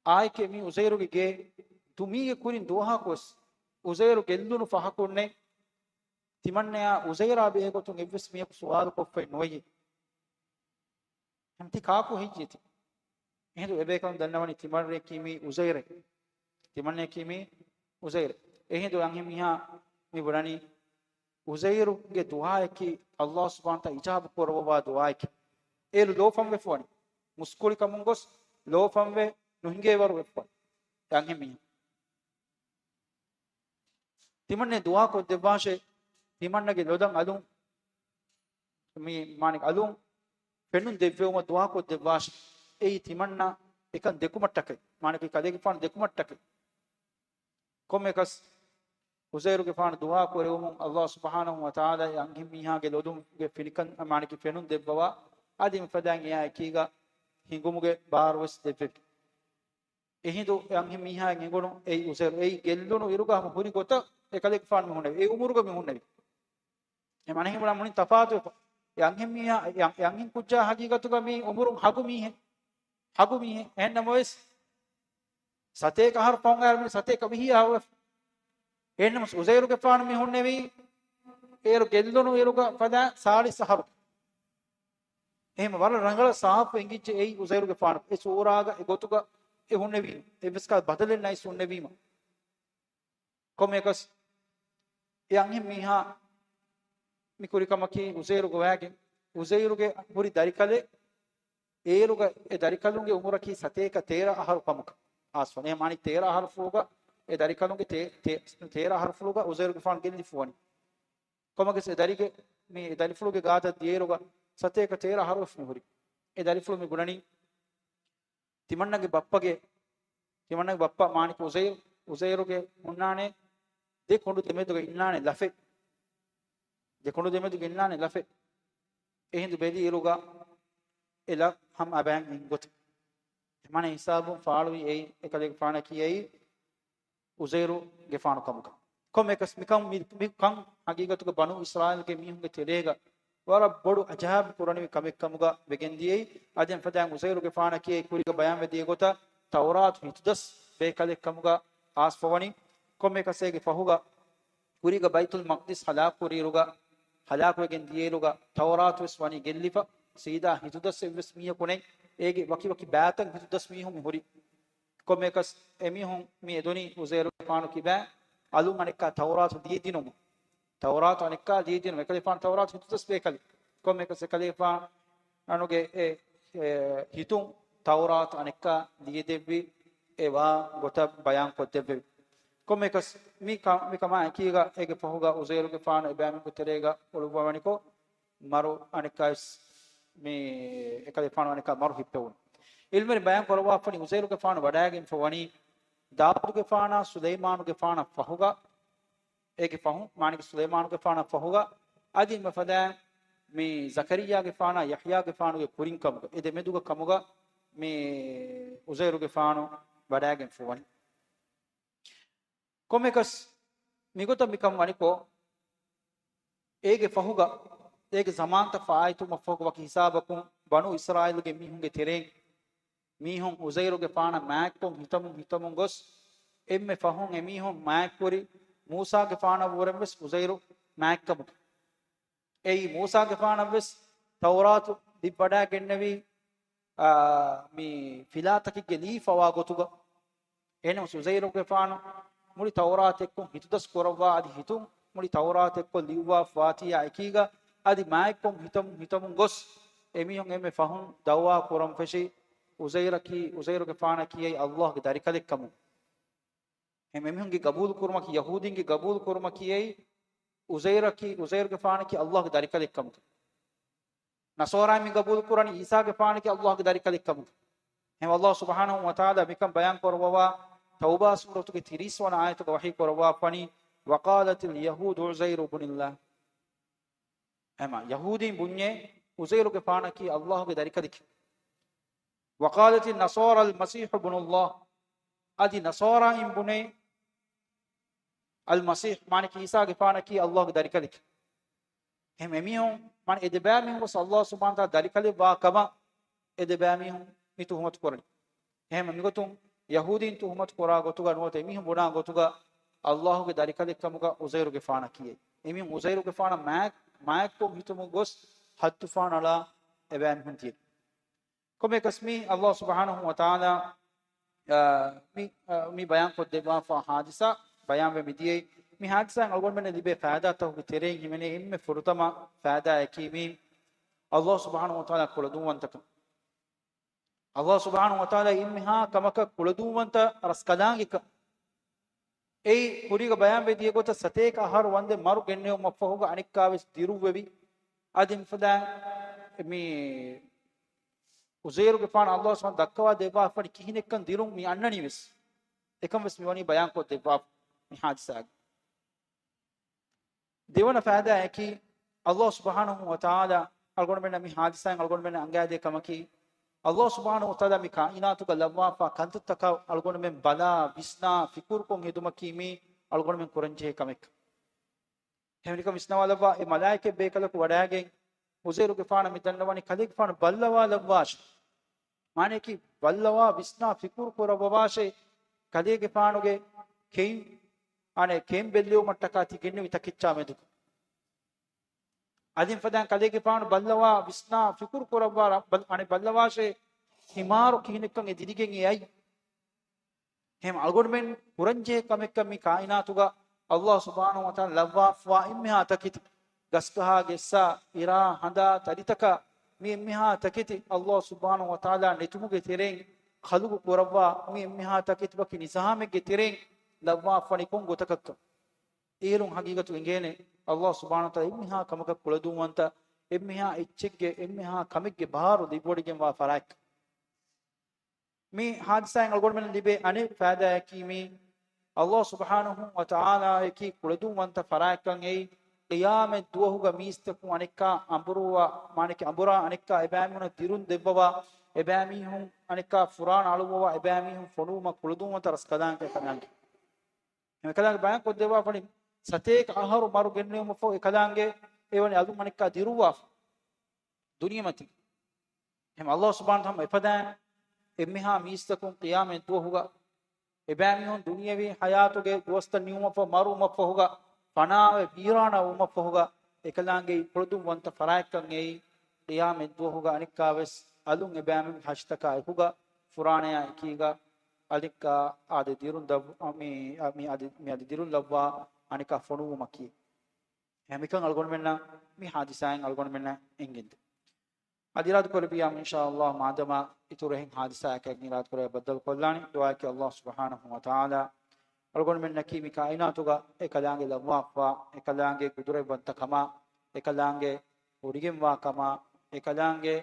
އާއެކޭ މީ ޢުޒައިރުގެ ގެ ދު-، މީގެ ކުރިން ދުވަހަކުވެސް ޢުޒައިރު ގެއްލުނު ފަހަކުންނެއް ތިމަންނަޔާ ޢުޒައިރާ ބެހޭގޮތުން އެއްވެސް މީހަކު ސުވާލު ކޮށްފައެއް ނުވެއްޔޭ. ހަމަ ތި ކާކު ހެއްޔޭ ތި؟ އެހިނދު އެބޭކަލުން ދަންނަވަނީ ތިމަންނަޔަކީ މީ ޢުޒައިރެއް. ތިމަންނަޔަކީ މީ ޢުޒައިރެއް. އެހިނދު އަންހެން މީހާ މި ބުނަނީ ޢުޒައިރުގެ ދުޢާއަކީ ﷲ ސުބްޙާނަހޫ ވަތަޢާލާ އިޖާބަ ކުރައްވާ ދުޢާއެކޭ. އޭރު ލޯފަން ވެފަވަނީ. މުސްކުޅިކަމުން ގޮސް ލޯފަންވެ ނުހިނގޭވަރު ވެފަވަނީ އެ އަންހެން މީހާ. ތިމަންނަ ދުޢާ ކޮށްދެއްވާށޭ، ތިމަންނަގެ ލޮލަށް އަލުން، މި މާނަ އަލުން ފެނުން ދެއްވެވުމަށް ދުޢާ ކޮށްދެއްވާށޭ. އެއީ ތިމަންނަ އެކަން ދެކުމަށްޓަކައި، މާނަ ކަލޭގެފާނު ދެކުމަށްޓަކައި. ކޮންމެއަކަސް ޢުޒައިރުގެފާނު ދުޢާ ކުރެވުމުން ﷲ ސުބްޙާނަހޫ ވަތަޢާލާ އެ އަންހެން މީހާގެ ލޮލުންގެ ފިނިކަން މާނަ ފެނުން ދެއްވަވާ، އަދި މިފަދައިން އެއާ އެކީގަ ހިނގުމުގެ ބާރުވެސް ދެއްވެވި. އެހިނދު އެ އަންހެން މީހާއަށް އެނގުނު އެއީ އުޒައިރު، އެއީ ގެއްލުނު އިރުގަ ހަމަ ހުރި ގޮތަށް އެކަލޭގެފާނު މި ހުންނެވި. އެ އުމުރުގަ މި ހުންނެވި. އެ މަނަހިމުނާ މުޅިން ތަފާތުވެފަ. އެ އަންހެން މީހާ، އެ އަން-، އެ އަންހެން ކުއްޖާ ހަގީގަތުގަ މީ އުމުރުން ހަގު މީހެއް. ހަގު މީހެއް. އެހެންނަމަވެސް، ސަތޭކަ އަހަރު ފަހުން އައިރު މި ސަތޭކަ ވިހި އަހަރު ވެފަ. އެހެންނަމަވެސް، އުޒައިރުގެފާނު މި ހުންނެވީ، އޭރު ގެއްލުނު އިރުގަ ފަދަ ސާޅީސް އަހަރު. އެހެން ވަރަށް ރަނގަޅަށް ސާފު އެނގިއްޖެ އެއީ އުޒައިރުގެފާނު. އެ ސޫރާގަ އެ ގޮތުގަ އެ ހުންނެވީމަ. އެއްވެސް ކަހަލަ ބަދަލެއް ނައިސް ހުންނެވީމަ. ކޮންމެއަކަސް އެ އަންހެން މީހާ މި ކުރި ކަމަކީ އުޒައިރު ގޮވާގެން، އުޒައިރުގެ ހުރި ދަރިކަލެއް، އޭރުގަ އެ ދަރިކަލުންގެ އުމުރަކީ ސަތޭކަ ތޭރަ އަހަރު ކަމަކަށް އާސްފަން. އެ މާނީ ތޭރަ އަހަރު ފުޅުގަ އެ ދަރިކަލުންގެ ތޭ-، ތޭ-، ތޭރަ އަހަރު ފުޅުގަ އުޒައިރުގެފާނު ގެއްލިފަވަނީ. ކޮންމެއަކަސް އެ ދަރިގެ، މި އެ ދަރިފުޅުގެ ގާތަށް ދިޔައިރުގަ ސަތޭކަ ތޭރަ އަހަރު ވެފަ މި ހުރި. އެ ދަރިފުޅު މި ބުނަނީ، ތިމަންނަގެ ބައްޕަގެ، ތިމަންނަގެ ބައްޕަ މާނިކު އުޒައިރު، އުޒައިރުގެ ހުންނާނެ ދެ ކޮނޑު ދެމެދުގަ އިންނާނެ ލަފެއް. ދެ ކޮނޑު ދެމެދުގަ އިންނާނެ ލަފެއް. އެހިނދު ބެލި އިރުގަ އެ ލަ ހަމަ އަބައިން އިން ގޮތެއް. އެ މާނަ ހިސާބުން ފާޅުވި އެއީ އެކަލޭގެފާނަކީ އެއީ އުޒައިރުގެފާނު ކަމުގަ. ކޮންމެއަކަސް މިކަން، މި، މި ކަން ހަގީގަތުގަ ބަނޫ އިސްރާއީލްގެ މީހުންގެ ތެރޭގަ ވަރަށް ބޮޑު އަޖައިބު ކުރަނިވި ކަމެއް ކަމުގަ ވެގެން ދިޔައީ. އަދި އެފަދައިން އުޒައިރުގެފާނަކީ ކުރީގަ ބަޔާންވެ ދިޔަ ގޮތަށް ތައުރާތު ހިތުދަސް ބޭކަލެއް ކަމުގަ އާސްފަވަނީ. ކޮންމެއަކަސް އޭގެ ފަހުގަ ކުރީގަ ބައިތުލް މަޤްދިސް ހަލާކު ކުރިއިރުގަ، ހަލާކުވެގެން ދިޔައިރުގަ ތައުރާތު ވެސް ވަނީ ގެއްލިފަ. ސީދާ ހިތުދަސް އެއްވެސް މީހަކު ނެތް. އޭގެ ވަކި ވަކި ބައިތައް ހިތުދަސް މީހުން މި ހުރި. ކޮންމެއަކަސް އެމީހުން މި އެދުނީ އުޒައިރުގެފާނު ކިބައިން އަލުން އަނެއްކާ ތައުރާތު ލިޔެދިނުމަށް. ތައުރާތު އަނެއްކާ ލިޔެދިނުމަށް. އެކަލޭގެފާނު ތައުރާތު ހިތުދަސް ބޭކަލެއް. ކޮންމެއަކަސް އެކަލޭގެފާނުގެ އެ، އެ، ހިތުން ތައުރާތު އަނެއްކާ ލިޔެދެއްވި އެ ވާ ގޮތަށް ބަޔާން ކޮށްދެއްވެވި. ކޮންމެއަކަސް މި ކަ-، މި ކަމާ އެކީގަ އޭގެ ފަހުގަ އުޒައިރުގެފާނު އެބައިމީހުންގެ ތެރޭގަ އުޅުއްވަވަނިކޮށް، މަރު އަނެއްކާވެސް މި އެކަލޭގެފާނު އަނެއްކާ މަރު ހިއްޕެވުނު. ޢިލްމުވެރިން ބަޔާން ކުރައްވާފަނީ އުޒައިރުގެފާނު ވަޑައިގެންފަ ވަނީ ދާއޫދުގެފާނާ ސުލައިމާނުގެފާނަށް ފަހުގަ، އޭގެ ފަހު، މާނައަކީ ސުލައިމާނުގެފާނަށް ފަހުގަ، އަދި މިފަދައިން މި ޒަކަރިއްޔާގެފާނާ ޔަޙްޔާގެފާނުގެ ކުރިން ކަމުގަ، އެ ދެމެދުގަ ކަމުގަ މި އުޒައިރުގެފާނު ވަޑައިގެންފަ ވަނީ. ކޮންމެއަކަސް މިގޮތަށް މިކަން ވަނިކޮށް، އޭގެ ފަހުގަ، އޭގެ ޒަމާންތައް ފާއިތުވުމަށް ފަހުގަ ވަކި ހިސާބަކުން ބަނޫ އިސްރާއީލުގެ މީހުންގެ ތެރެއިން މީހުން އުޒައިރުގެފާނަށް މާތްކޮށް ހިތަމުން ހިތަމުން ގޮސް، އެންމެ ފަހުން އެމީހުން މާތްކުރި މޫސާގެފާނަށްވުރެން ވެސް އުޒައިރު މާތްކަމުގަ. އެއީ މޫސާގެފާނަށް ވެސް ތައުރާތު ދިއްވަޑައިގެންނެވީ، އާ، މި ފިލާތަކެއްގެ ލީ ފަވާ ގޮތުގަ. އެހެންނަމަވެސް އުޒައިރުގެފާނު މުޅި ތައުރާތެއްކޮށް ހިތުދަސް ކުރައްވާ އަދި ހިތުން މުޅި ތައުރާތެއްކޮށް ލިޔުއްވާފަ ވާތީއާ އެކީގަ އަދި މާތްކޮށް ހިތަމުން ހިތަމުން ގޮސް އެމީހުން އެންމެ ފަހުން ދައުވާ ކުރަން ފެށީ އުޒައިރަކީ، އުޒައިރުގެފާނަކީ އެއީ ﷲ ގެ ދަރިކަލެއްކަމުން. އެހެން އެމީހުންގެ ގަބޫލު ކުރުމަކީ، ޔަހޫދީންގެ ގަބޫލު ކުރުމަކީ އެއީ އުޒައިރަކީ، އުޒައިރުގެފާނަކީ ﷲ ގެ ދަރިކަލެއްކަމުގަ. ނަޞާރާއިން މި ގަބޫލު ކުރަނީ ޢީސާގެފާނަކީ ﷲ ގެ ދަރިކަލެއްކަމުގަ. އެހެން ﷲ ސުބްޙާނަހޫ ވަތަޢާލާ މިކަން ބަޔާން ކުރައްވަވާ ތައުބާ ސޫރަތުގެ ތިރީސް ވަނަ އާޔަތުގަ ވަޙީ ކުރައްވާފަނީ، "وقالت اليهود عزير بن الله." އެމަ، ޔަހޫދީން ބުންޏޭ އުޒައިރުގެފާނަކީ ﷲ ގެ ދަރިކަލެކޭ. "وقالت النصارى المسيح ابن الله." އަދި ނަޞާރާއިން ބުނޭ އަލްމަސީޙް، މާނައަކީ ޢީސާގެފާނަކީ ﷲ ގެ ދަރިކަލެކޭ. އެހެން އެމީހުން، މާނަ އެ ދެބައިމީހުން ވެސް ﷲ ސުބްޙާނަހޫ ވަތަޢާލާ ދަރިކަލެއް ވާ ކަމަށް އެ ދެބައިމީހުން މި ތުހުމަތު ކުރަނީ. އެހެން މިގޮތުން ޔަހޫދީން ތުހުމަތު ކުރާ ގޮތުގަ ނުވަތަ އެމީހުން ބުނާ ގޮތުގަ ﷲ ގެ ދަރިކަލެއްކަމުގަ އުޒައިރުގެފާނަކީ. އެމީހުން އުޒައިރުގެފާނަށް މާތް، މާތްކޮށް ހިތުމުން ގޮސް ހައްދުފާނަޅާ އެބައިމީހުން ދިޔަ. ކޮންމެއަކަސް މި ﷲ ސުބްޙާނަހޫ ވަތަޢާލާ، އާ، މި، އާ، މި ބަޔާން ކޮށްދެއްވާފާ ޙާދިސާ ބަޔާންވެ މިދިޔައީ، މި ޙާދިސާއިން އަޅުގަނޑުމެންނަށް ލިބޭ ފައިދާތަކުގެ ތެރެއިން ހިމެނޭ އެންމެ ފުރަތަމަ ފައިދާއަކީ މި ﷲ ސުބްޙާނަހޫ ވަތަޢާލާ ކުޅަދުންވަންތަކަން. ﷲ ސުބްޙާނަހޫ ވަތަޢާލާ އެންމެހާ ކަމަކަށް ކުޅަދުންވަންތަ ރަސްކަލާނގެކަން. އެއީ ކުރީގަ ބަޔާންވެ ދިޔަ ގޮތަށް ސަތޭކަ އަހަރު ވަންދެން މަރު ގެންނެވުމަށްފަހުގަ އަނެއްކާވެސް ދިރުއްވެވި. އަދި މިފަދައިން މި އުޒައިރުގެފާނަށް ﷲ ސުބްޙާނަހޫ ދައްކަވާ ދެއްވާފަނި ކިހިނެއްކަން ދިރުން މި އަންނަނީވެސް. އެކަން ވެސް މިވަނީ ބަޔާންކޮށް ދެއްވާފަ މި ޙާދިސާގަ. ދެވަނަ ފައިދާއަކީ، ﷲ ސުބްޙާނަހޫ ވަތަޢާލާ އަޅުގަނޑުމެންނަށް މި ޙާދިސާއިން އަޅުގަނޑުމެންނަށް އަންގައިދޭ ކަމަކީ، ﷲ ސުބްޙާނަހޫ ވަތަޢާލާ މި ކާއިނާތުގަ ލައްވާފާ ކަންތައްތަކަށް އަޅުގަނޑުމެން ބަލާ، ވިސްނާ، ފިކުރުކޮށް ހެދުމަކީ މީ އަޅުގަނޑުމެން ކުރަންޖެހޭ ކަމެއް. އެހެންވެ، ނިކަން ވިސްނާލައްވާ، އެ މަލާއިކަތް ބޭކަލަކު ވަޑައިގެން އުޒައިރުގެފާނަށް މި ދަންނަވަނީ ކަލޭގެފާނު ބައްލަވާލައްވާށޭ. މާނައަކީ ބައްލަވާ، ވިސްނާ، ފިކުރު ކުރައްވަވާށޭ، ކަލޭގެފާނުގެ ކެއިން، އަނެއް ކެއިން ބެއްލެވުމަށްޓަކާ ތި ގެންނެވި ތަކެއްޗާ މެދުގަ. އަދި ފަދައިން ކަލޭގެފާނު ބައްލަވާ، ވިސްނާ، ފިކުރު ކުރައްވާ، ރަ-، ބަލް-، އަނެއް ބައްލަވާށޭ، ހިމާރު ކިހިނެއްކަން އެ ދިރިގެން އެ އައީ. އެހެން އަޅުގަނޑުމެން ކުރަންޖެހޭ ކަމެއްކަން މި ކާއިނާތުގަ ﷲ ސުބްޙާނަހޫ ވަތަޢާލާ ލައްވާފަވާ އެންމެހާ ތަކެތި، ގަސްގަހާ ގެއްސާ، އިރާ ހަނދާ ތަރިތަކާ، މި އެންމެހާ ތަކެތި ﷲ ސުބްޙާނަހޫ ވަތަޢާލާ ނެތުމުގެ ތެރެއިން ޚަލްޤު ކުރައްވާ، މި އެންމެހާ ތަކެތި ވަކި ނިޒާމެއްގެ ތެރެއިން ލައްވާފަވަނީ ކޮން ގޮތަކަށްކަން. އޭރުން ހަގީގަތު އެނގޭނެ ﷲ ސުބްޙާނަހޫ ވަތަޢާލާ އެންމެހާ ކަމަކަށް ކުޅަދުންވަންތަ، އެންމެހާ އެއްޗެއްގެ އެންމެހާ ކަމެއްގެ ބާރު ލިބިވޮޑިގެންވާ ފަރާތް. މި ހާދިސާއިން އަޅުގަނޑުމެން ލިބޭ އަނެއް ފައިދާއަކީ މީ، ﷲ ސުބްޙާނަހޫ ވަތަޢާލާއަކީ ކުޅަދުންވަންތަ ފަރާތްކަން އެއީ، ޤިޔާމަތް ދުވަހުގަ މީސްތަކުން އަނެއްކާ އަނބުރުވާ، މާނައަކީ އަނބުރާ އަނެއްކާ އެބައިމީހުނަށް ދިރުން ދެއްވަވާ، އެބައިމީހުން އަނެއްކާ ފުރާނަ އަޅުއްވަވާ، އެބައިމީހުން ފޮނުވުމަށް ކުޅަދުންވަންތަ ރަސްކަލާނގެ ކަލާނގެ. އެކަލާނގެ ބަޔާން ކޮށްދެއްވާފަނި ސަތޭކަ އަހަރު މަރު ގެންނެވުމަށްފަހު އެކަލާނގެ އެވަނީ އަލުން އަނެއްކާ ދިރުއްވާފަ ދުނިޔެމަތިން. އެހެން ﷲ ސުބްޙާނަހޫ ވަތަޢާލާ އެފަދައިން އެންމެހާ މީސްތަކުން ޤިޔާމަތް ދުވަހުގަ އެބައިމީހުން ދުނިޔެވީ ޙަޔާތުގެ ދުވަސްތައް ނިމުމަށްފަހު، މަރުވުމަށްފަހުގަ، ފަނާވެ ވީރާނާ ވުމަށްފަހުގަ، އެކަލާނގެ ކުޅަދުންވަންތަ ފަރާތްކަން އެއީ، ޤިޔާމަތް ދުވަހުގަ އަނެއްކާވެސް އަލުން އެބައިމީހުން ހަށިތަކާ އެކުގަ، ފުރާނަޔާ އެކީގަ، އަނެއްކާ އާދެ ދިރުން ލައްވ-، މި، މި އަދި، މި އަދި ދިރުން ލައްވާ އަނެއްކާ ފޮނުވުމަކީ. އެހެންކަން އަޅުގަނޑުމެންނަށް މި ހާދިސާއިން އަޅުގަނޑުމެންނަށް އެނގެންދެ. އަދި އިރާދަކުރެއްވިއްޔާ، އިންޝާﷲ، މާދަމާ އިތުރު އެހެން ހާދިސާއަކަށް އިރާދަކުރެއްވިއްޔާ ބައްދަލުކޮށްލާނީ. ދުޢާއަކީ ﷲ ސުބްޙާނަހޫ ވަތަޢާލާ އަޅުގަނޑުމެންނަކީ މި ކާއިނާތުގަ އެކަލާނގެ ލައްވާފަވާ، އެކަލާނގެ ގުދުރަތްވަންތަކަމާ، އެކަލާނގެ ވޮޑިގެންވާކަމާ، އެކަލާނގެ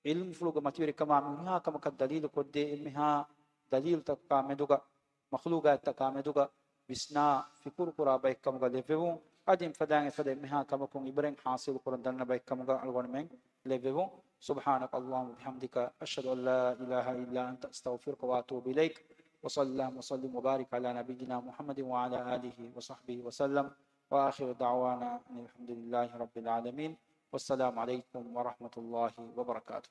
ޢިލްމުފުޅުގެ މަތިވެރިކަމާ، މިހާ ކަމަކަށް ދަލީލު ކޮށްދޭ އެންމެހާ ދަލީލުތަކާ މެދުގަ، މަޚްލޫޤާތްތަކާ މެދުގަ ވިސްނާ ފިކުރުކުރާ ބައެއްކަމުގަ ލެއްވެވުން. އަދި އެފަދައިން އެފަދަ އެންމެހާ ކަމަކުން ޢިބްރަތް ޙާޞިލު ކުރަން ދަންނަ ބައެއްކަމުގަ އަޅުގަނޑުމެން ލެއްވެވުން. سبحانك اللهم وبحمدك، أشهد أن لا إله إلا أنت، أستغفرك وأتوب إليك. وصلى اللهم وسلم وبارك على نبينا محمد وعلى آله وصحبه وسلم. وآخر دعوانا أن الحمد لله رب العالمين. والسلام عليكم ورحمة الله وبركاته.